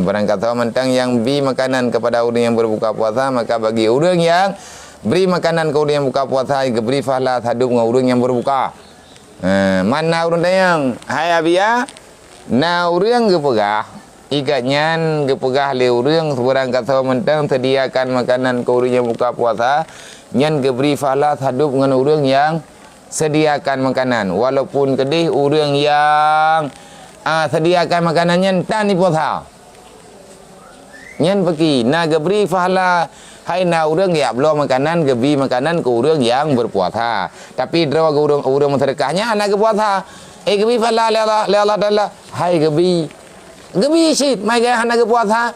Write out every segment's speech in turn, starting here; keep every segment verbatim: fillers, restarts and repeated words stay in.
Barang kasoe mantong nyang bi makanan kepada ureuëng nyang berbuka puasa, maka bagi ureuëng nyang bri makanan keu ureuëng nyang buka puasa, geubri pahala sadub ngon ureuëng nyang berbuka. Eh, mana ureuëng tanyong, "Hai Abiya, na ureuëng geupeugah, igat nyan geupeugah lé ureuëng seberang kasoe mantong sediakan makanan keu ureuëng nyang buka puasa, nyan geubri pahala sadub ngon ureuëng nyang sediakan makanan, walaupun keudeh ureuëng nyang, ah, sediakan makanan nyan tan jipuasa." Nyan peuki na geubri pahala, hai na ureuëng geujak bloe makanan, geubi makanan keu ureuëng nyang berpuasa. Tapi droe geu ureuëng, ureuëng meuseudeukah nyan hana geupuasa. Eh, geubi pahala lé Allah, lé Allah Taala, hai geubi. Geubi cit, mai gaya hana geupuasa.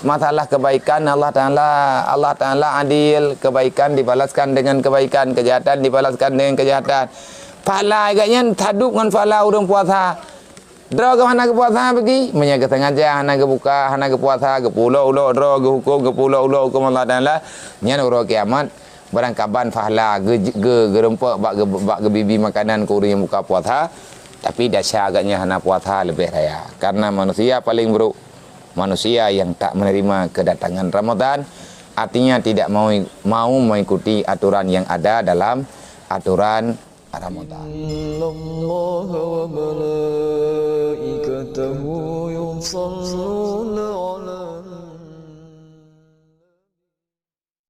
Masalah kebaikan Allah Taala, Allah Taala adil, kebaikan dibalaskan dengan kebaikan, kejahatan dibalaskan dengan kejahatan. Pahala geuh nyan sadub ngon pahala ureuëng puasa. Droe geuh hana geupuasa peuki, meunyoe geusengaja hana geubuka, hana geupuasa, geupulok-ulok droe geuhuköm, geupulok-ulok huköm Allah Taala, nyan uroe kiamat barang kaban pahala geu-, geu-, geurumpok bak geu-, bak geubibi makanan keu ureuëng nyang buka puasa, tapi desya geuh nyan hana puasa leubeh raya. Karena manusia paling buruk, manusia yang tak menerima kedatangan Ramadan, artinya tidak mau, mau mengikuti aturan yang ada dalam aturan Ramadan. إن الله وملائكته يصلون